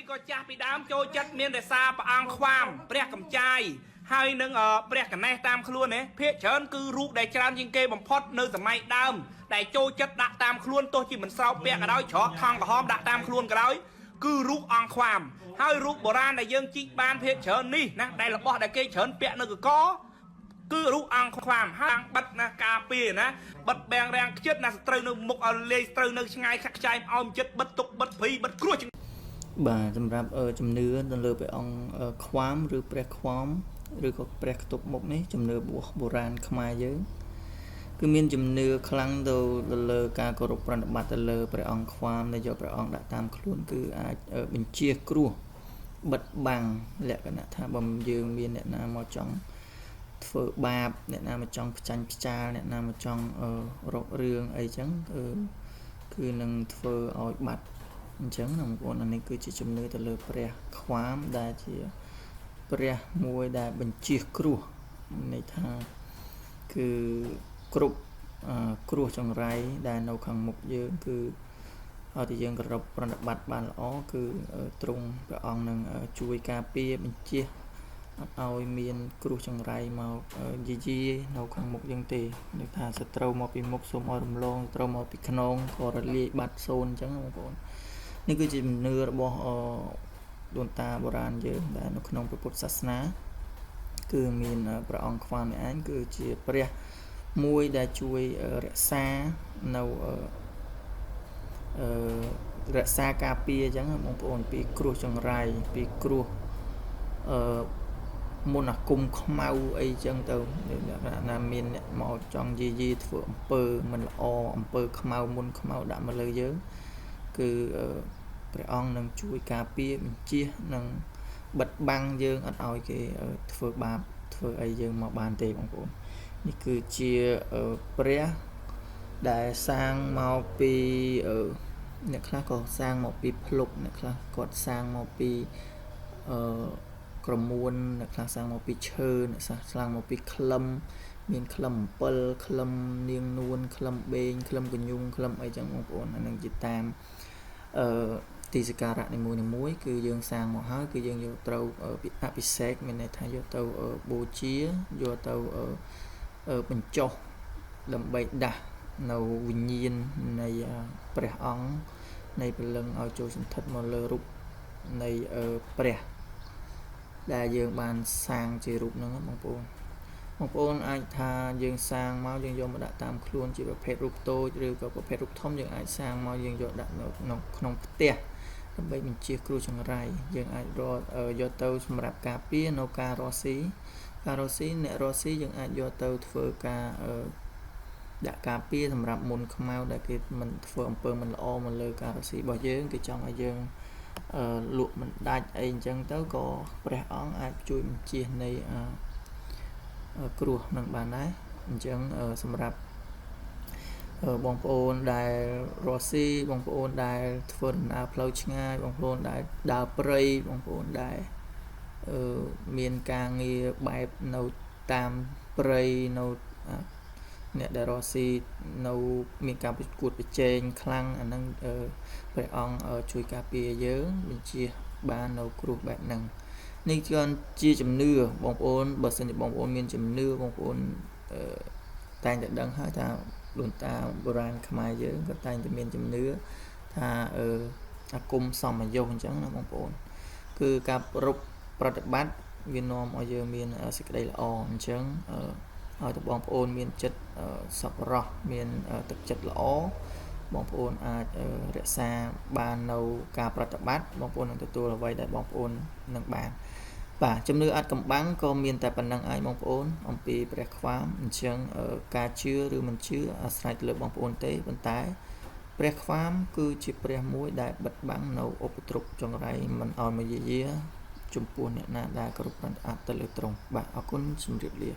ក៏ចាស់ពីដើមចូលចិត្តមានរសាព្រះអង្គខ្វាមព្រះកំចាយហើយនឹងព្រះកណេះតាមខ្លួនណាភាកច្រើនគឺរូបដែលច្រើនជាងគេបំផុតនៅសម័យដើមដែលចូលចិត្តដាក់តាមខ្លួនទោះជាមិនស្រោបពាក់ក៏ដោយច្រកថងក្រហមដាក់តាមខ្លួនក៏ដោយគឺរូបអង្គខ្វាមហើយរូបបុរាណដែលយើងជីកបានភាកច្រើននេះណាដែលរបស់ដែលគេច្រើនពាក់នៅកកគឺរូបអង្គខ្វាមហើយអង្គបិទណាការពារណាបិទបាំងរាំងខ្ជិតណាសត្រូវនៅមុខឲ្យលេងសត្រូវនៅឆ្ងាយខាក់ខ្ចាយអោមចិត្តបិទទុកបិទភីបិទគ្រោះ បាទសម្រាប់ជំនឿទៅលើព្រះអង្គខ្វាមឬព្រះខ្វាមឬក៏ព្រះខ្ទប់មុខនេះជំនឿបុរាណខ្មែរយើងគឺមានជំនឿខ្លាំងទៅលើការគោរពប្រណិប័តទៅលើព្រះអង្គខ្វាមដែលយកព្រះអង្គដាក់តាមខ្លួនគឺអាចបញ្ជាគ្រោះបិទបាំងលក្ខណៈថាបើយើងមានអ្នកណាមកចង់ធ្វើបាបអ្នកណាមកចង់ផ្ចាញ់ផ្ចាលអ្នកណាមកចង់រករឿងអីចឹងគឺនឹងធ្វើឲ្យបាត់អញ្ចឹងបងប្អូនអានេះគឺជាជំនឿទៅលើព្រះខ្វាមដែលជាព្រះមួយដែលបញ្ជៀសគ្រោះន័យថាគឺគ្រប់គ្រោះចង្រៃដែលនៅខាងមុខយើងគឺឲ្យតែយើងគោរពប្រណិប័តបានល្អគឺទ្រង់ព្រះអង្គនឹងជួយការពារបញ្ជៀសអត់ឲ្យមានគ្រោះចង្រៃមកយាយីនៅខាងមុខយើងទេន័យថាសត្រូវមកពីមុខសូមឲ្យរំលងសត្រូវមកពីខ្នងក៏រលាយបាត់សូន្យអញ្ចឹងបងប្អូននេះគឺជាជំនឿរបស់ដូនតាបុរាណយើងដែលនៅក្នុងព្រះពុទ្ធសាសនាគឺមានព្រះអង្គខ្វាមនេះឯងគឺជាព្រះមួយដែលជួយរក្សានៅរក្សាការពារអញ្ចឹងបងប្អូនពីគ្រោះចង្រៃពីគ្រោះអឺមន្តអាគមខ្មៅអីចឹងទៅណាមានអ្នកមកចង់យាយីធ្វើអំពើមិនល្អអំពើខ្មៅមុនខ្មៅដាក់មកលើយើងគឺព្រះអង្គនឹងជួយការពារបញ្ជៀសនិងបិទបាំងយើងអត់ឲ្យគេធ្វើបាបធ្វើអីយើងមកបានទេបងប្អូននេះគឺជាព្រះដែលសាងមកពីអ្នកខ្លះក៏សាងមកពីភ្លុកអ្នកខ្លះគាត់សាងមកពីអឺក្រមួនអ្នកខ្លះសាងមកពីឈើអ្នកខ្លះសាងមកពីក្លឹមមានក្លឹមអំពិលក្លឹមនាងនួនក្លឹមបេងក្លឹមកញ្ញុងក្លឹមអីចឹងបងប្អូនអានឹងជាតាមអឺទីសក្ការៈនីមួយៗគឺយើងសាងមកហើយគឺយើងយកត្រូវអភិសេកមានន័យថាយកទៅបូជាយកទៅបញ្ចុះដើម្បីដាស់នៅវិញ្ញាណនៃព្រះអង្គនៃព្រលឹងឲ្យចូលសន្ធិដ្ឋមកលើរូបនៃព្រះដែលយើងបានសាងជារូបហ្នឹងបងប្អូនបងប្អូនអាចថាយើងសាងមកយើងយកមកដាក់តាមខ្លួនជាប្រភេទរូបតូចឬក៏ប្រភេទរូបធំយើងអាចសាងមកយើងយកដាក់នៅក្នុងផ្ទះដើម្បីបញ្ជៀសគ្រោះចង្រៃយើងអាចរកយកទៅសម្រាប់ការពារនៅការរស់ស៊ីការរស់ស៊ីអ្នករស់ស៊ីយើងអាចយកទៅធ្វើការដាក់ការពារសម្រាប់មុនខ្មៅដែលគេមិនធ្វើអំពើមិនល្អមកលើការរស់ស៊ីរបស់យើងគេចង់ឲ្យយើងលក់មិនដាច់អីអញ្ចឹងទៅក៏ព្រះអង្គអាចជួយបញ្ជៀសនៃគ្រោះនឹងបានដែរអញ្ចឹងសម្រាប់បងប្អូនដែលរស់ស៊ីបងប្អូនដែលធ្វើដំណើរផ្លូវឆ្ងាយបងប្អូនដែលដើរព្រៃបងប្អូនដែលមានការងារបែបនៅតាមព្រៃនៅអ្នកដែលរស់ស៊ីនៅមានការប្រកួតប្រជែងខ្លាំងអាហ្នឹងព្រះអង្គជួយការពារយើងបញ្ជៀសបាននៅគ្រោះបែបហ្នឹងនេះគឺជាជំនឿបងប្អូនបើសិនជាបងប្អូនមានជំនឿបងប្អូនតែងតែដឹងហើយថាដូនតាបុរាណខ្មែរយើងក៏តែងតែមានជំនឿថាអាគមសមយុទ្ធអញ្ចឹងណាបងប្អូនគឺការប្រពប្រតិបត្តិវានាំឲ្យយើងមានសេចក្តីល្អអញ្ចឹងឲ្យតែបងប្អូនមានចិត្តសប្បុរសមានទឹកចិត្តល្អបងប្អូនអាចរក្សាបាននៅការប្រតិបត្តិបងប្អូននឹងទទួលអ្វីដែលបងប្អូននឹងបានបាទជំនឿអាចកំបាំងក៏មានតែប៉ុណ្្នឹងឯងបងប្អូនអំពីព្រះខ្វាមអញ្ចឹងការជឿឬមិនជឿអាស្រ័យទៅលើបងប្អូនទេប៉ុន្តែព្រះខ្វាមគឺជាព្រះមួយដែលបិទបាំងនៅឧបទ្រពចង្រៃមិនឲ្យមកយាយាចំពោះអ្នកណាដែលគោរពប្រតិបត្តិទៅលើទ្រង់បាទអរគុណជម្រាបលា